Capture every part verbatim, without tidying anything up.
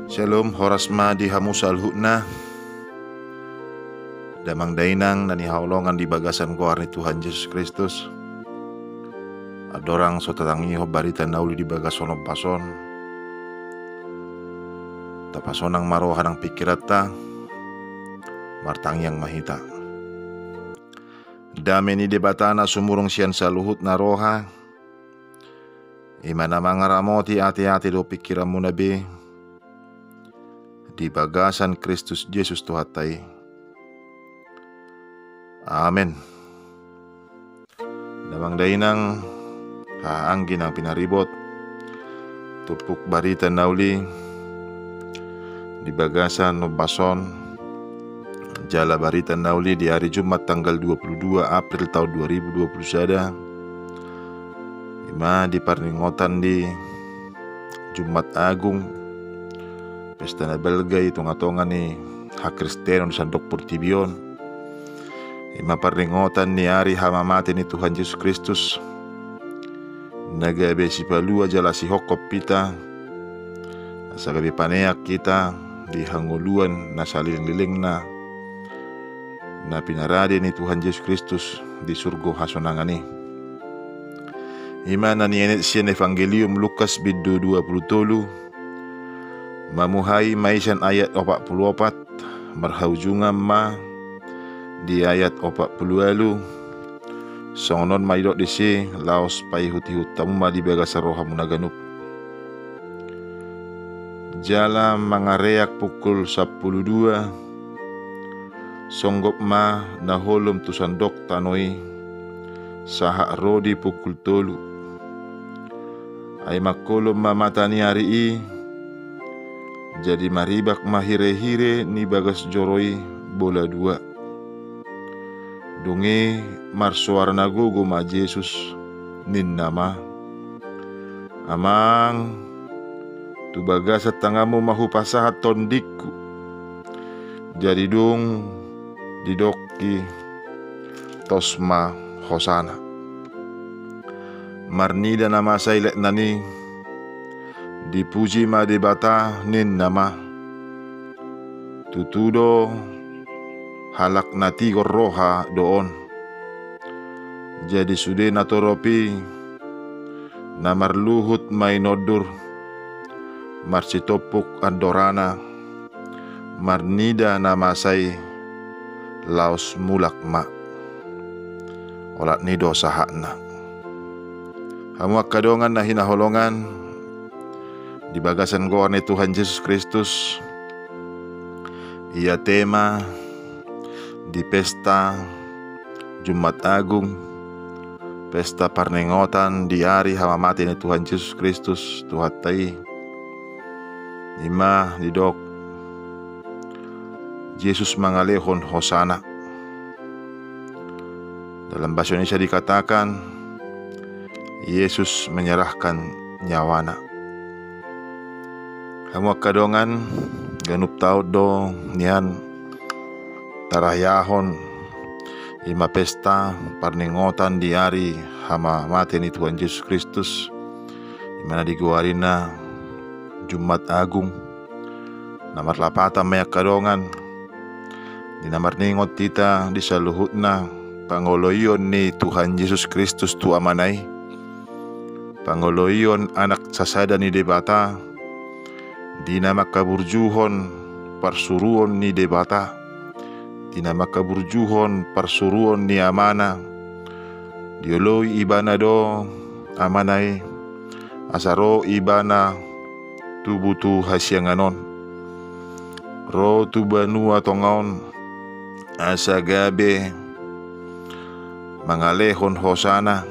Shalom, horas ma di hamu saluhutna. Damang dainang na hinaholongan di bagasan goar ni Tuhan Jesus Kristus. Andorang so tatangihon barita na uli di bagasan ombas on, tapasonang ma roha nang pingkiranta. Martangiang ma hita. Dame ni Debata na sumurung sian saluhutna roha, i ma na mangaramoti ateate dohot pingkiranmuna be di bagasan Kristus Jesus Tuhanta i. Amen. Damang dainang, haha anggi nang pinaribot, turpuk barita na uli di bagasan ombas on, jala barita na uli di ari Jumat tanggal dua puluh dua April taon dua ribu dua puluh sada, i ma di parningotan di Jumat Agung, pesta na balga i tongatonga ni hakristenon di sandok portibi on. I ma parningotan ni ari hamamate ni Tuhan Jesus Kristus. Na gabe sipalua jala sihophop hita, asa gabe paneak hita di hangoluan na salelenglelengna na pinarade ni Tuhan Jesus Kristus di surgo hasonangan i. I ma na nienet sian Evangelium Lukas bindu dua puluh tolu, mamuhai ma i sian ayat opat puluh opat, marhaujungan ma di ayat opat puluh ualu. Songon on ma didok disi, laos paihutihut hamu ma di bagasan rohamuna ganup. Jala mangareak pukul sampulu dua, songgop ma na holom tu sandok tano i, sahat ro di pukul tolu. Ai mangkolom ma mata ni ari i, jadi maribak ma hirehire ni bagas joro i bola dua. Dung i marsoara na gogo ma Jesus, ninna ma: Amang, tu bagasan tanganmu ma hupasahat tondingku. Jadi dung didokki, tos ma hosana. Marnida na masa i letnan i, dipuji ma Debata, ninna ma: Tutu do, halak na tigor roha do on. Jadi sude natorop i, na marluhut ma i nondur, marsitompuk andorana, marnida na masa i, laos mulak ma. Olat ni i do sahatna. Hamu angka dongan na hinaholongan di bagasan goar ni Tuhan Jesus Kristus, ia tema di pesta Jumat Agung, pesta parningotan di ari hamamate ni Tuhan Jesus Kristus, Tuhanta i, i ma didok Jesus mangalehon hosana. Dalam bahasa Indonesia dikatakan, Yesus menyerahkan nyawana. Hamu angka dongan, ganup taon do nian tarayahon i ma pesta parningotan di ari hamamate ni Tuhan Jesus Kristus, i ma na digoarina Jumat Agung. Na marlapatan ma i angka dongan, di na marningot hita di saluhutna pangoloion ni Tuhan Jesus Kristus tu Amana i, pangoloion Anak sasada ni Debata, di na mangkaburjuhon parsuruon ni Debata, di na mangkaburjuhon parsuruon ni Amana. Dioloi Ibana do Amana i, asa ro Ibana tubu tu hasiangan on, ro tu banua tonga on, asa gabe mangalehon hosana.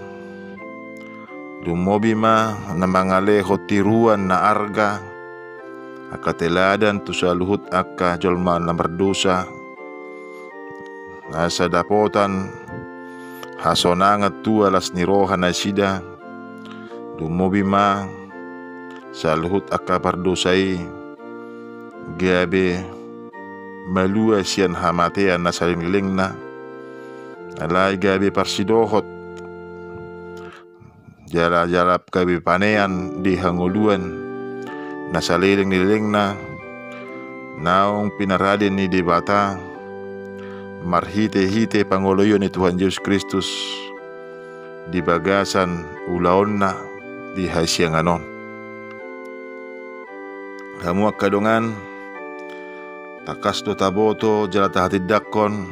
Lumobi ma na mangalehon tiruan na arga, angka teladan tu saluhut angka jolma na mardosa, asa dapotan hasonangan tu las ni roha nasida. Lumobi ma saluhut angka pardosa i gabe malua sian hamatean na salelenglelengna, alai gabe parsidohot jala, jala gabe panean di hangoluan na saleleng ni lelengna, naung pinarade ni Debata marhite-hite pangoloion ni Tuhan Jesus Kristus di bagasan ulaonna di hasiangan on. Hamu angka dongan, tangkas do taboto jala tahatindangkon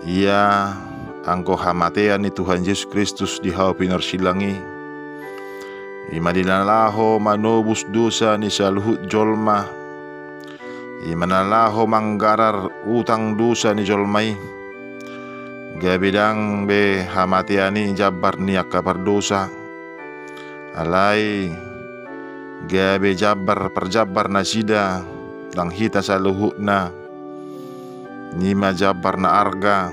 ia anggo hamatean ni Tuhan Jesus Kristus di hau pinorsilang i, i ma na laho manobus dosa ni saluhut jolma, i ma na laho manggarar utang dosa ni jolma i. Gabe ndang be hamatean i jambar ni angka pardosa, alai gabe jambar parjambar nasida nang hita saluhutna, i ma jambar na arga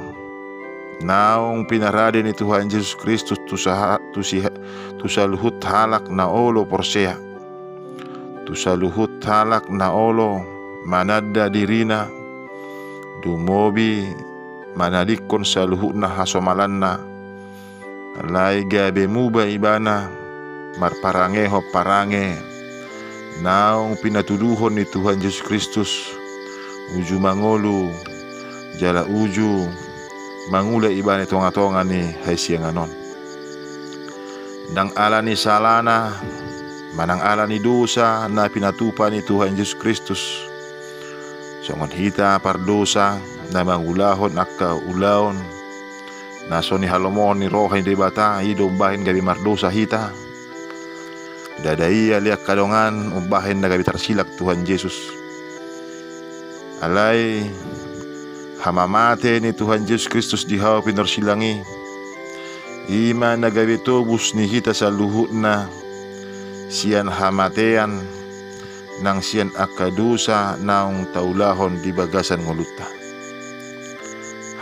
naung pinarade ni Tuhan Jesus Kristus tu saha-, tu siha-, tu saluhut halak na olo porsea, tu saluhut halak na olo mananda dirina, dumobi manadingkon saluhutna hasomalanna. Alai gabe muba ibana marparangehon parange naung pinatuduhon ni Tuhan Jesus Kristus, uju mangolu jala uju mangula ibana di tonga-tonga ni hasiangan on. Ndang ala ni salana manang ala ni dosa na pinatupa ni Tuhan Jesus Kristus, songon hita pardosa na mangulahon angka ulaon na so nihalomohon ni roha ni Debata, i do umbahen gabe mardosa hita. Ndada i ale angka dongan umbahen na gabe tarsilang Tuhan Jesus. Alai hamamate ni Tuhan Jesus Kristus di hau pinorsilang i, i ma na gabe tobus ni hita saluhutna sian hamatean nang sian angka dosa naung taulahon di bagasan ngolunta.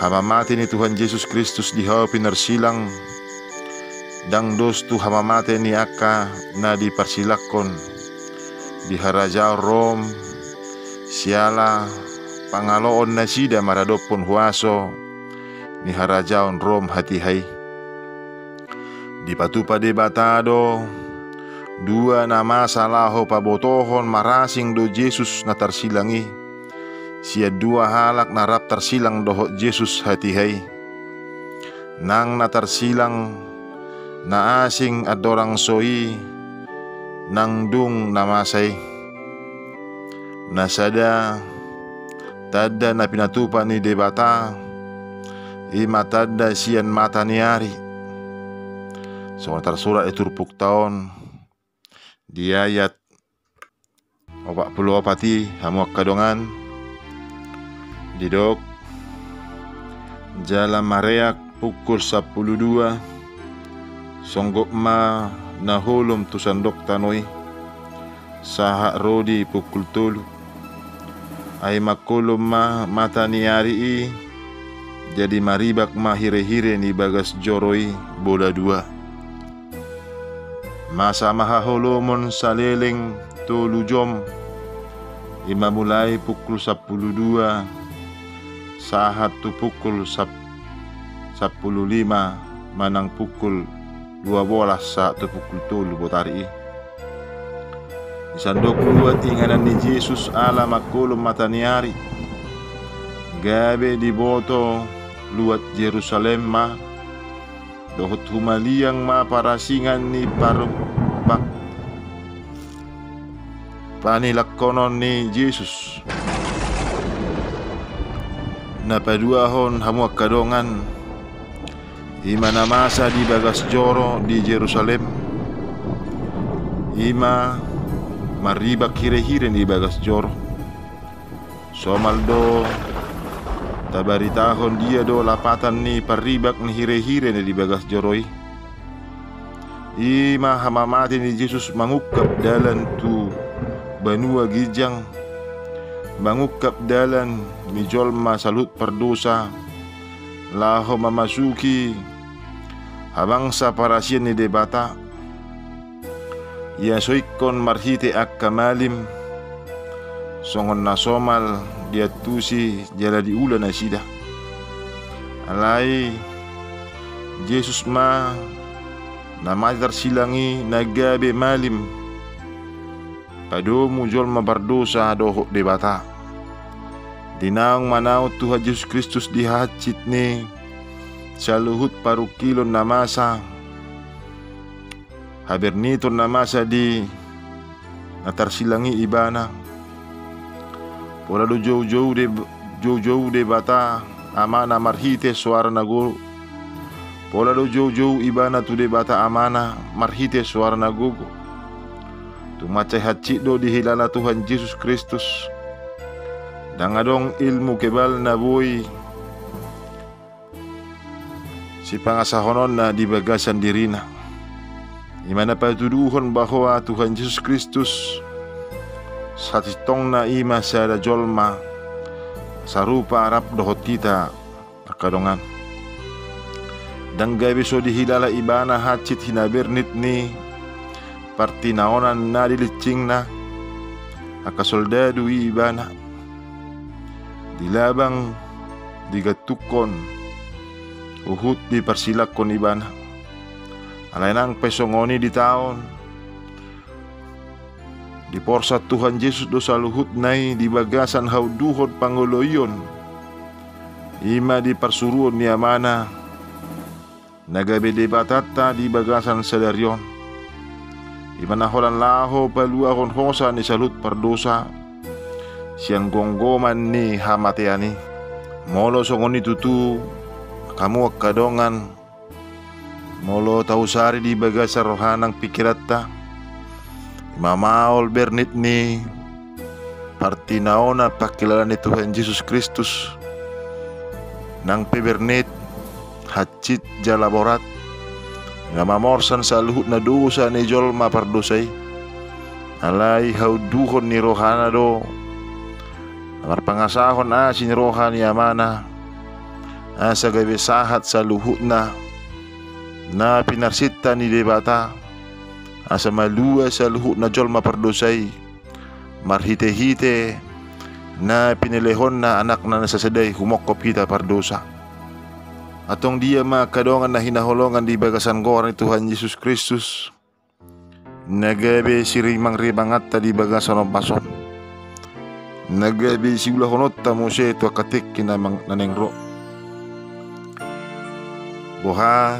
Hamamate ni Tuhan Jesus Kristus di hau pinorsilang, ndang dos tu hamamate ni angka na diparsilangkon di harajaon Rom, siala pangaloon nasida maradophon huaso ni harajaon Rom hatiha i. Dipatupa Debata do dua na masa laho pabotohon marasing do Jesus na tarsilang i sian dua halak na rap tarsilang dohot Jesus hatiha i. Nang na tarsilang na asing andorang so i, nang dung na masa i. Na sada tanda na pinatupa ni Debata, i ma tanda sian mata ni ari. Songon tarsurat di turpukta on di ayat opat pulu opat i, hamu angka dongan, didok, jala mareak pukul sampulu dua, songgop ma na holom tu sandok tano i, sahat ro di pukul tolu. Ai mangkolom ma mata ni ari i, jadi maribak ma hirehire ni bagas joro i bola dua. Masa ma haholomon saleleng tolu jom, i ma mulai pukul sampulu dua sahat tu pukul sap-, sampulu lima manang pukul dua bolas sahat tu pukul tolu botari i. Di sandok luat inganan ni Jesus ala mangkolom mata ni ari, gabe diboto luat Jerusalem ma, dohot humaliang ma parasingan ni paru-, pa-, panilangkonon ni Jesus. Na paduahon, hamu angka dongan, i ma na masa di bagas joro di Jerusalem, i ma maribak hirehire ni bagas joro. Somal do tabaritahon dia do lapatan ni parribak ni hirehire na di bagas joro i. I ma hamamate ni Jesus mangungkap dalan tu banua ginjang, mangungkap dalan ni jolma saluhut pardosa, laho mamasuki habangsa parasian ni Debata. Ia so ingkon marhite angka malim, songon na somal diantusi jala diula nasida. Alai Jesus ma na mate tarsilang i na gabe malim. padomu jolma pardosa dohot Debata. Di naung manaon Tuhan Jesus Kristus di hansit ni saluhut parungkilon na masa, haberniton na masa di na tarsilang i Ibana. Pola do joujou Deb-, joujou Debata Amana marhite soara na gogo. Pola do joujou Ibana tu Debata Amana marhite soara na gogo. Tung mansai hansit do dihilala Tuhan Jesus Kristus. Ndang adong ilmu kebal na boi sipangasahononna di bagasan dirina. I ma na patuduhon bahwa Tuhan Jesus Kristus sasintongna i ma sada jolma sarupa rap dohot hita angka dongan. Ndang gabe so dihilala Ibana hansit hinabernit ni partinaonan na di linsingna angka soldadu i Ibana. Dilabang, digantungkon, huhut diparsilangkon Ibana. Alai nang pe songon i di taon, diporsan Tuhan Jesus do saluhutna i di bagasan haunduhon pangoloion. I ma di parsuruon ni Amana na gabe Debatanta di bagasan sadari on. I ma na holan laho paluahon hosa ni saluhut pardosa sian gomgoman ni hamatean i. Molo songon i tutu, hamu angka dongan, molo tausari di bagasan roha nang pikiranta, i ma maol bernit ni partinaonan pangkilalaan ni Tuhan Jesus Kristus. Nang pe bernit, hansit jala borat, i ma mamorsan saluhutna dosa ni jolma pardosa i. Alai haunduhon ni rohana do na marpangasahon asi ni roha ni Amana, asa gabe sahat saluhutna na pinarsinta ni Debata, asa malua saluhutna jolma pardosa i marhitehite na pinelehonna Anakna na sasada i humongkop hita pardosa. Antong dia ma angka dongan na hinaholongan di bagasan goar ni Tuhan Jesus Kristus, na gabe sirimangrimanganta di bagasan ombas on, na gabe siulahononta muse tu angka tingki na mang-, na naeng ro. Boha,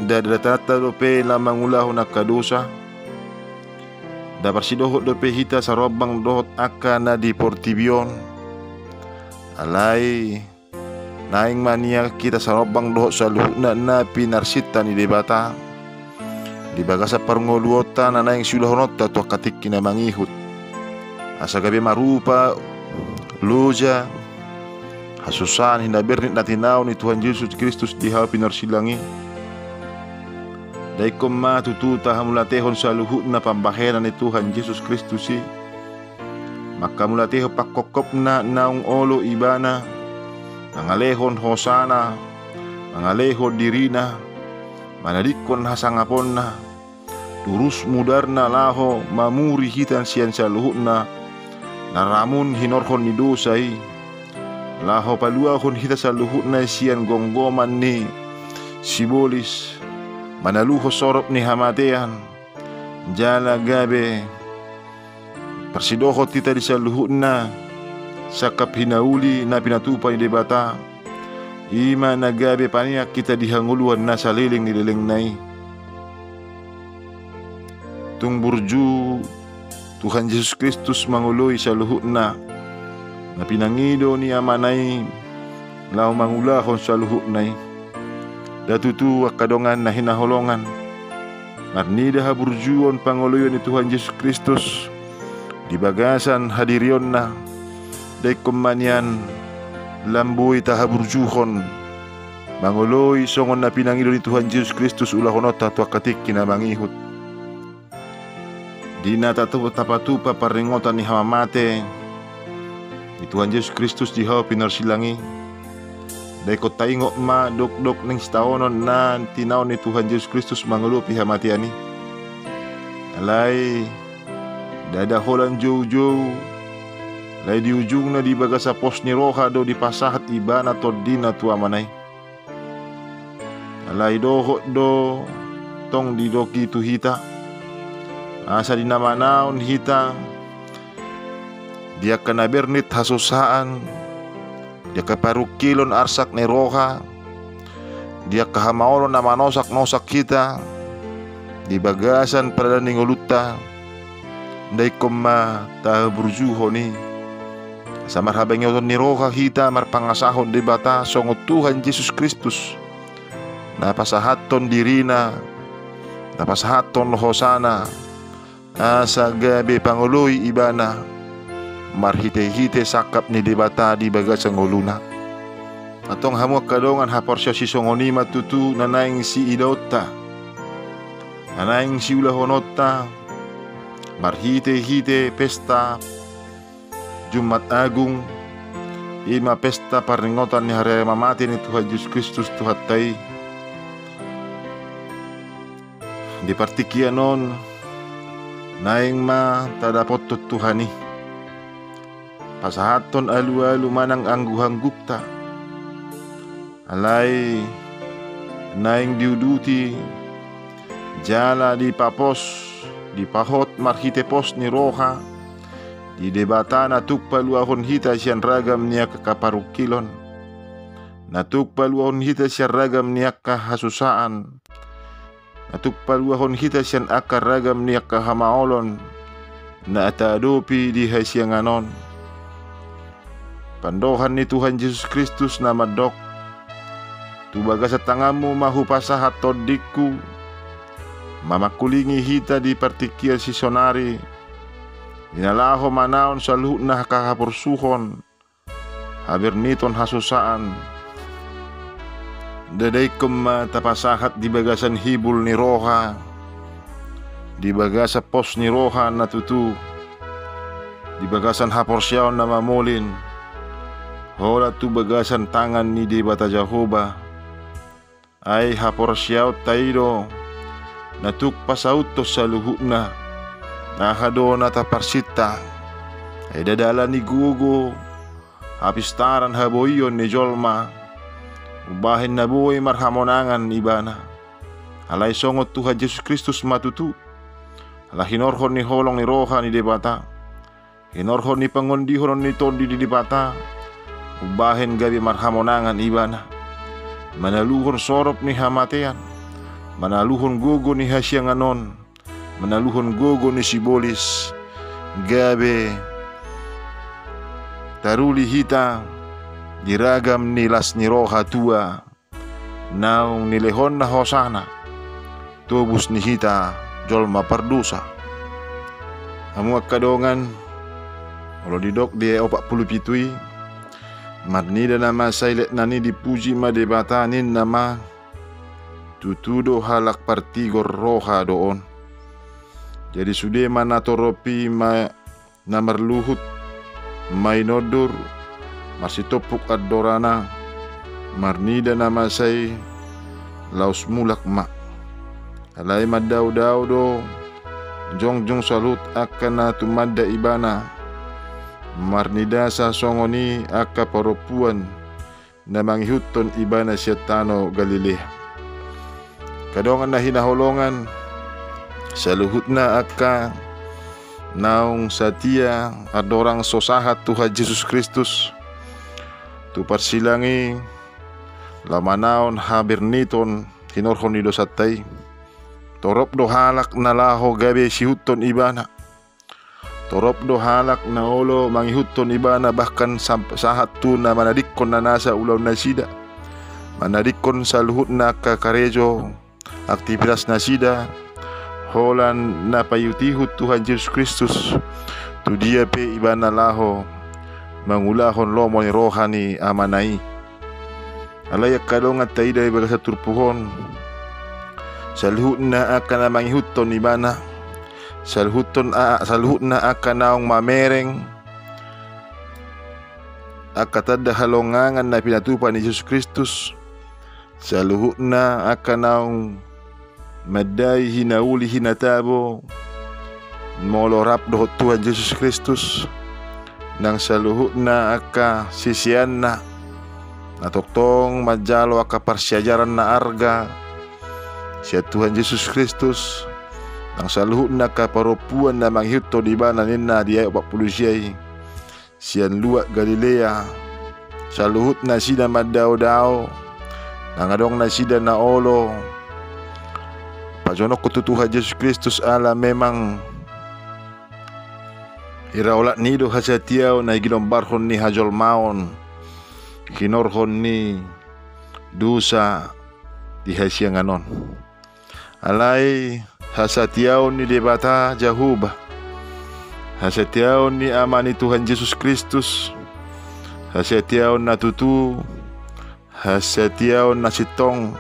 ndada tananta dope na mangulahon angka dosa, ndada parsidohot dope hita sarombang dohot angka na di portibi on. Alai naeng ma nian hita sarombang dohot saluhutna na pinarsinta ni Debata di bagasan parngoluonta na naeng siulahononta tu angka tingki na mangihut, asa gabe marupa loja hasusaan hinabernit na tinaon ni Tuhan Jesus Kristus di hau pinorsilang i. Ndada ingkon ma tutu tahamuliatehon saluhutna pambahenan ni Tuhan Jesus Kristus i, manghamuliatehon pangkophopna naung olo Ibana mangalehon hosana, mangalehon dirina, manadingkon hasangaponna, turus mudarna laho mamuri hita sian saluhutna na ramun hinorhon ni dosa i, laho paluahon hita saluhutna sian gomgoman ni sibolis, manaluhon sorop ni hamatean, jala gabe parsidohot hita di saluhutna sangkap hinauli na pinatupa ni Debata, i ma na gabe paneang hita di hangoluan na saleleng ni lelengna i. Tung burju Tuhan Jesus Kristus mangoloi saluhutna na pinangido ni Amana i laho mangulahon saluhutna i. Ndada tutu angka dongan na hinaholongan, marnida haburjuon pangoloion ni Tuhan Jesus Kristus di bagasan hadirionna, ndada ingkon ma nian lam boi tahaburjuhon mangoloi songon na pinangido ni Tuhan Jesus Kristus ulahononta tu angka tingki na mangihut. Di na tatu-, tapatupa parningotan ni hamamate ni Tuhan Jesus Kristus di hau pinorsilang i, ndada ingkon taingot ma dokdok ning sitaonon na tinaon ni Tuhan Jesus Kristus mangolopi hamatean i. Alai ndada holan joujou, alai di ujungna di bagasan pos ni roha do dipasahat Ibana tondina tu Amana i. Alai dohot do tong didok i tu hita, asa di na manaon hita di angka na bernit hasusaan, di angka parungkilon arsak ni roha, di angka hamaolon na manosaknosak hita, di bagasan pardalanan ni ngolunta, ndai ingkon ma tahaburjuhon i. Asa marhabangeton ni roha hita marpangasahon Debata songon Tuhan Jesus Kristus, na pasahathon dirina, na pasahathon hosana, asa gabe pangoloi ibana, marhitehite sangkap ni Debata di bagasan ngoluna. Antong hamu angka dongan, haporseaon sisongon i ma tutu na naeng siidaonta, na naeng siulahononta, marhitehite pesta Jumat Agung, i ma pesta parningotan ni hari raya mamate ni Tuhan Jesus Kristus Tuhanta i. Di partingkian on, naeng ma tadapothon Tuhan i, pasahathon alualu manang angguhanggukta. Alai naeng diuduti jala dipapos, dipahot marhite pos ni roha di Debata na tuk paluahon hita sian ragam ni angka parungkilon, na tuk paluahon hita sian ragam ni angka hasusaan, na tuk paluahon hita sian angka ragam ni angka hamaolon na taadopi di hasiangan on. Pandohan ni Tuhan Jesus Kristus na mandok: Tu bagasan tanganmu ma hupasahat tondingku, mamangkulingi hita di partingkian sisonari, di na laho manaon saluhutna angka haporsuhon, haberniton, hasusaan. Ndada ingkon ma tapasahat di bagasan hibul ni roha, di bagasan pos ni roha na tutu, di bagasan haporseaon na mamolin, holan tu bagasan tangan ni Debata Jahowa. Ai haporseaonta i do na tuk pasauthon saluhutna, aha do na taparsinta. Ai ndada ala ni gogo, hapistaran, haboion ni jolma umbahen na boi marhamonangan ibana. Alai songon Tuhan Jesus Kristus ma tutu, ala hinorhon ni holong ni roha ni Debata, hinorhon ni pangondihon ni Tondi ni Debata, umbahen gabe marhamonangan ibana, manaluhon sorop ni hamatean, manaluhon gogo ni hasiangan on, manaluhon gogo ni sibolis, gabe taruli hita di ragam ni las ni roha tua naung nilehonna hosana, tobus ni hita jolma pardosa. Hamu angka dongan, olo didok di ayat opat pulu pitu i: Marnida na masa i letnan i, dipuji ma Debata, ninna ma: Tutu do halak partigor roha do on. Jadi sude ma na torop i ma na marluhut, mainondur, marsitompuk andorana, marnida na masa i, laos mulak ma. Alai mandaodao do jongjong saluhut angka na tumanda ibana, marnidasa songon i angka parompuan na mangihuthon ibana sian tano Galilea. Angka dongan na hinaholongan, saluhutna angka naung satia andorang so sahat Tuhan Jesus Kristus tu parsilang i, laho manaon haberniton hinorhon ni dosanta i, torop do halak na laho gabe siihuthon ibana. Torop do halak na olo mangihuthon ibana, bahkan samp-, sahat tu na manadingkon na nasa ulaonnasida, manadingkon saluhutna angka karejo, aktivitasnasida, holan na paihutihut Tuhan Jesus Kristus, tu dia pe ibana laho mangulahon lomo ni roha ni Amana i. Alai angka dongan, taida di bagasan turpuk on, saluhutna angka na mangihuthon ibana, saluhuthon a-, saluhutna angka naung mamereng angka tanda halongangan na pinatupa ni Jesus Kristus, saluhutna angka naung mandai hinauli hinatabo molo rap dohot Tuhan Jesus Kristus, nang saluhutna angka siseanna na tongtong manjalo angka parsiajaran na arga sian Tuhan Jesus Kristus, nang saluhutna angka parompuan na mangihuthon ibana, ninna di ayat opat pulu sia i. sian luat Galilea, saluhut nasida mandaodao, nang adong nasida na olo pajonokhon tu Tuhan Jesus Kristus, ala memang iraolat ni i do hasatiaon na ginombarhon ni hajolmaon hinorhon ni dosa di hasiangan on. Alai hasatiaon ni Debata Jahowa, hasatiaon ni Ama ni Tuhan Jesus Kristus, hasatiaon na tutu, hasatiaon na sintong,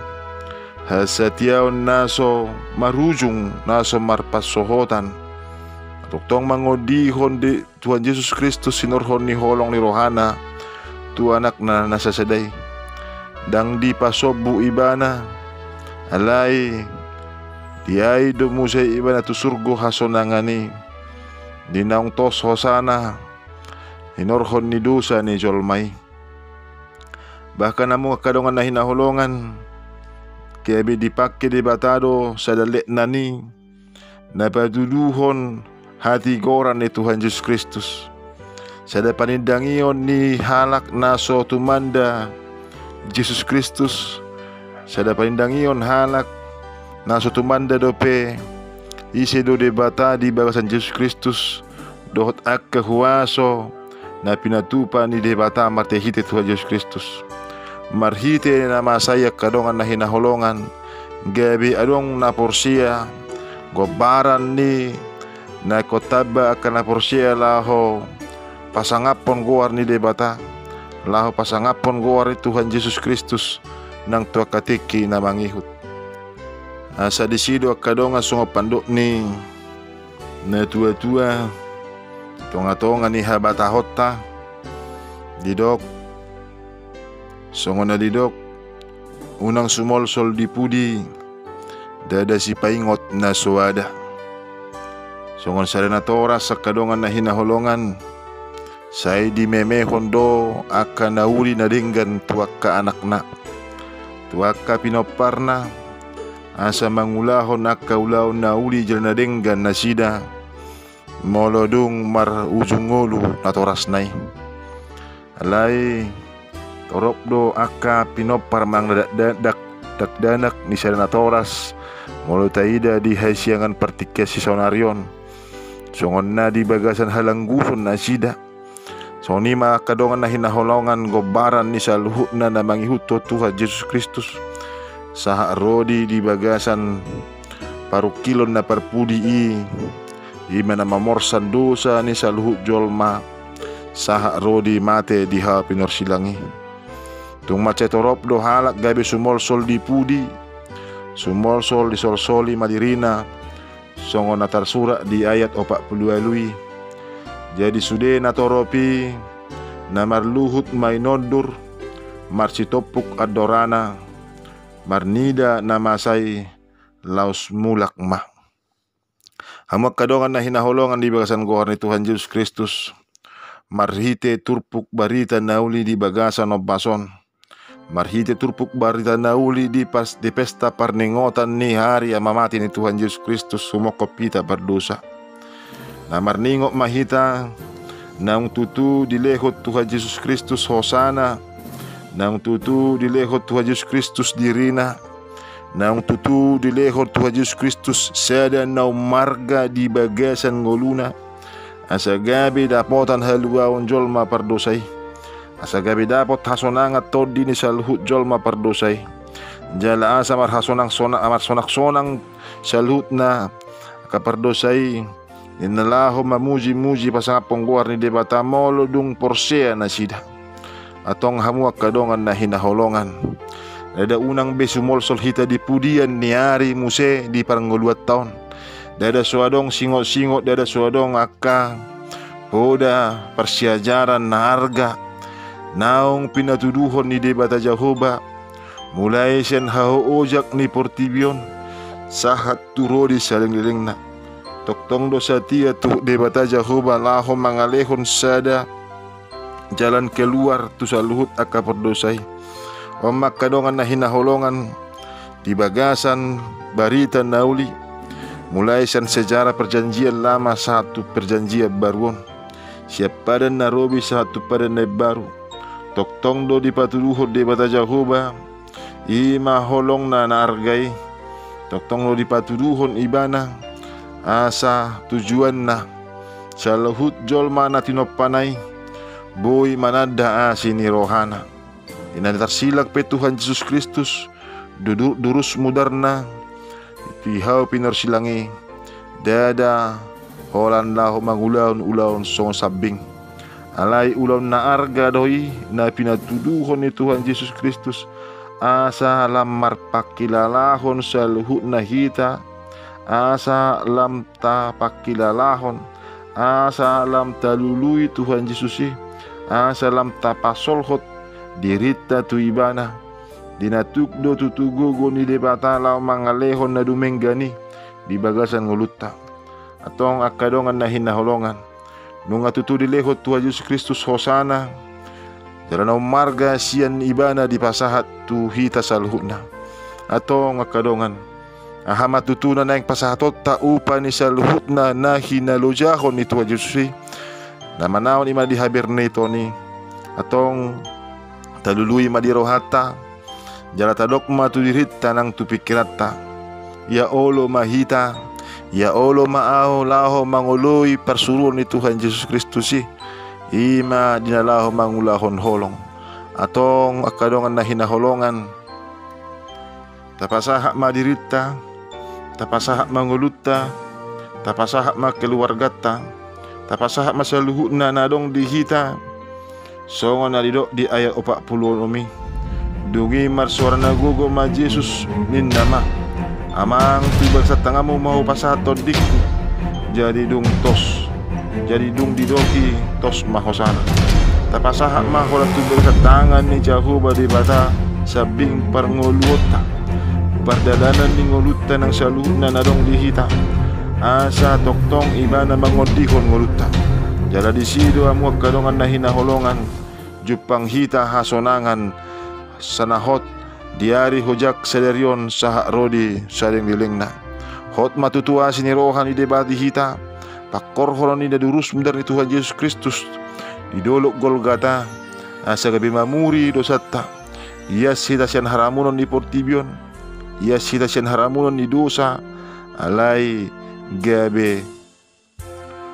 hasatiaon na so marujung, na so marpansohotan, tongtong mangondihon di Tuhan Jesus Kristus hinorhon ni holong ni rohana tu Anakna na sasada i. Ndang dipasombu Ibana, alai diain do muse Ibana tu surgo hasonangan i, di naung tos hosana hinorhon ni dosa ni jolma i. Bahkan hamu angka dongan na hinaholongan, gabe dipangke Debata do sada letnan i na patuduhon hatigoran ni Tuhan Jesus Kristus, sada panindangion ni halak na so tumanda Jesus Kristus, sada panindangion halak na so tumanda dope ise do Debata di bagasan Jesus Kristus, dohot angka huaso na pinatupa ni Debata marhitehite Tuhan Jesus Kristus. Marhite na masa i angka dongan na hinaholongan, gabe adong na porsea, gombaran ni na ingkon tamba angka na porsea laho pasangaphon goar ni Debata, laho pasangaphon goar ni Tuhan Jesus Kristus nang tu angka tingki na mangihut. Asa disi do angka dongan songon pandok ni na tuatua, tongatonga ni habatahonta, didok, songon na didok, unang sumolsol di pudi, ndada sipaingot na so ada. Songon sada natoras angka dongan na hinaholongan, sai dimemehon do angka na uli na denggan tu angka anakna, tu angka pinomparna, asa mangulahon angka ulaon na uli jala na denggan nasida, molo dung marujung ngolu natorasna i. Alai torop do angka pinompar manang dak-, dak-, dakdanak ni sada natoras, molo taida di hasiangan partingkian sisaonari on, songon na di bagasan halangguson nasida. Songon i ma angka dongan na hinaholongan gombaran ni saluhutna na mangihuthon Tuhan Jesus Kristus, sahat ro di, di bagasan parungkilon na parpudi i, i ma na mamorsan dosa ni saluhut jolma, sahat ro di mate di hau pinorsilang i. Tung mansai torop do halak gabe sumolsol di pudi, sumolsol disolsoli ma dirina, songon na tarsurat di ayat opat pulu ualu i. Jadi sude na torop i, na marluhut ma inondur, marsitompuk andorana, marnida na masa i, laos mulak ma. Hamu angka dongan na hinaholongan di bagasan goar ni Tuhan Jesus Kristus, marhite turpuk barita na uli di bagasan ombas on, marhite turpuk barita na uli di pas, di pesta parningotan ni ari amamate ni Tuhan Jesus Kristus sumokhon hita pardosa. Na marningot ma hita, naung tutu dilehon Tuhan Jesus Kristus hosana, naung tutu dilehon Tuhan Jesus Kristus dirina, naung tutu dilehon Tuhan Jesus Kristus sada na ummarga di bagasan ngoluna, asa gabe dapotan haluaon jolma pardosa i, asa gabe dapot hasonangan tondi ni saluhut jolma pardosa i, jala asa marhasonang-sonang, marsonaksonang saluhutna angka pardosa i, ninna laho mamujimuji pasangaphon goar ni Debata molo dung porsea nasida. Antong hamu angka dongan na hinaholongan, ndada unang be sumolsol hita di pudian ni ari muse di parngoluanta on. Ndada so adong singot-singot, ndada so adong angka poda parsiajaran na arga naung pinatuduhon ni Debata Jahowa, mulai sian haojak ni portibi on sahat tu ro di salelenglelengna. Tongtong do satia tu Debata Jahowa laho mangalehon sada jalan keluar tu saluhut angka pardosa i. On ma angka dongan na hinaholongan, di bagasan barita na uli, mulai sian sejarah Perjanjian Lama sahat tu Perjanjian Baru on, sian padan na robi sahat tu padan na imbaru. Tongtong do dipatuduhon Debata Jahowa, i ma holongna na arga i. Tongtong do dipatuduhon Ibana, asa tujuanna, saluhut jolma na tinompana i boi mananda asi ni rohana. Di na tarsilang pe Tuhan Jesus Kristus, dudu-, durus mudarna, di hau pinarsilang i, ndada holan laho mangulahon ulaon songon sambing. Alai ulaon na arga do i na pinatuduhon ni Tuhan Jesus Kristus, asa lam marpangkilalahon saluhutna hita, asa lam tapangkilalahon, asa lam talului Tuhan Jesus i, asa lam tapasolhot dirinta tu Ibana. Di na tuk do tutu gogo ni Debata laho mangalehon na dumenggan i di bagasan ngolunta. Antong angka dongan na hinaholongan, nunga tutu dilehon Tuhan Jesus Kristus hosana, jala na ummarga sian Ibana dipasahat tu hita saluhutna. Antong angka dongan, aha ma tutu na naeng pasahatonta upa ni saluhutna na hinalojahon ni Tuhan Jesus i? Na manaon i ma di haberniton i. Antong talului ma di rohanta, jala tadok ma tu dirinta nang tu pingkiranta. Ia olo ma hita, ia olo ma ahu laho mangoloi parsuruon ni Tuhan Jesus Kristus i, i ma di na laho mangulahon holong. Antong angka dongan na hinaholongan, tapasahat ma dirinta, tapasahat ma ngolunta, tapasahat ma keluarganta, tapasahat ma saluhutna na adong di hita. Songon na didok di ayat opat pulu onom i, dung i marsoara na gogo ma Jesus, ninna ma: Amang, tu bagasan tanganmu ma hupasahat tondingku. Jadi dung tos, jadi dung didok i, tos ma hosana. Tapasahat ma holan tu bagasan tangan ni Jahowa Debata sambing parngoluonta, pardalanan ni ngolunta nang saluhutna na adong di hita, asa tongtong Ibana mangondihon ngolunta. Jala disi do hamu angka dongan na hinaholongan, jumpang hita hasonangan sanahot di ari hojak sadari on sahat ro di saleleng ni lelengna. Hot ma tutu asi ni roha ni Debata di hita, pangkorhonon ni na durus mudar ni Tuhan Jesus Kristus di dolok Golgata, asa gabe mamuri dosanta, ias hita sian haramunon ni portibi on, ias hita sian haramunon ni dosa, alai gabe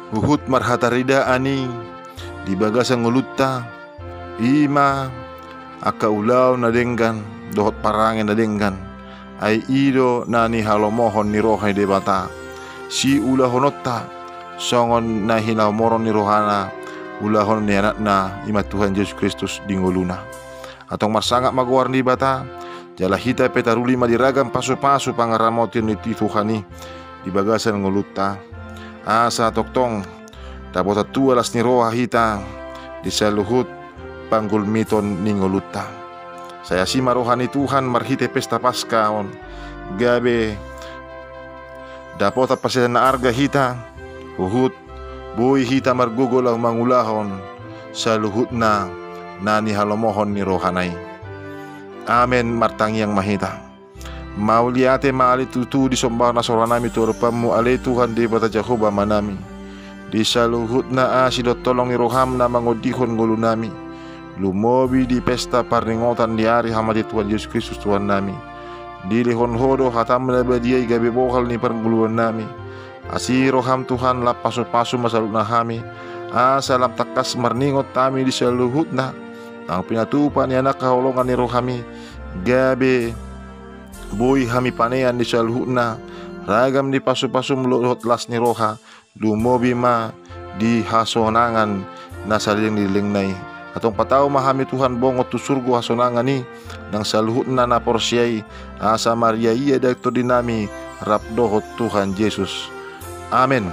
huhut marhataridaan i di bagasan ngolunta, i ma angka ulaon na denggan dohot parange na denggan. Ai i do na nihalomohon ni roha ni Debata siulahononta, songon na hinamoron ni rohana ulahonon ni Anakna, i ma Tuhan Jesus Kristus, di ngoluna. Antong marsangap ma goar ni Debata, jala hita pe taruli ma di ragam pasupasu pangaramotion ni Tuhan i di bagasan ngolunta. Asa tongtong dapotan tua las ni roha hita di saluhut panggulmiton ni ngolunta. Sai asi ma roha ni Tuhan marhite pesta Paska on, gabe dapotan parsiajaran na arga hita, huhut boi hita margogo laho mangulahon saluhutna na nihalomohon ni rohana i. Amen. Martangiang ma hita. Mauliate ma ale Tuhan, disombahon hasoranami tu adopanmu, ale Tuhan Debata Jahowa Amanami. Di saluhutna asi dohot holong ni roham na mangondihon ngolunami, lumobi di pesta parningotan di ari hamatean Tuhan Jesus Kristus Tuhannami. Dilehon Ho do hatam na badia i gabe bohal ni parngoluonnami. Asi roham Tuhan, lam pasupasu ma saluhutna hami, asa lam tangkas marningot hami di saluhutna nang pinatupa ni Anak haholongan ni roham i, gabe boi hami panean di saluhutna ragam ni pasupasum dohot las ni roha, lumobi ma di hasonangan na saleleng ni lelengna i. Antong patau ma hami Tuhan bongot tu surgo hasonangan i, nang saluhutna na porsea i, asa mariaia do tondinami rap dohot Tuhan Jesus. Amen.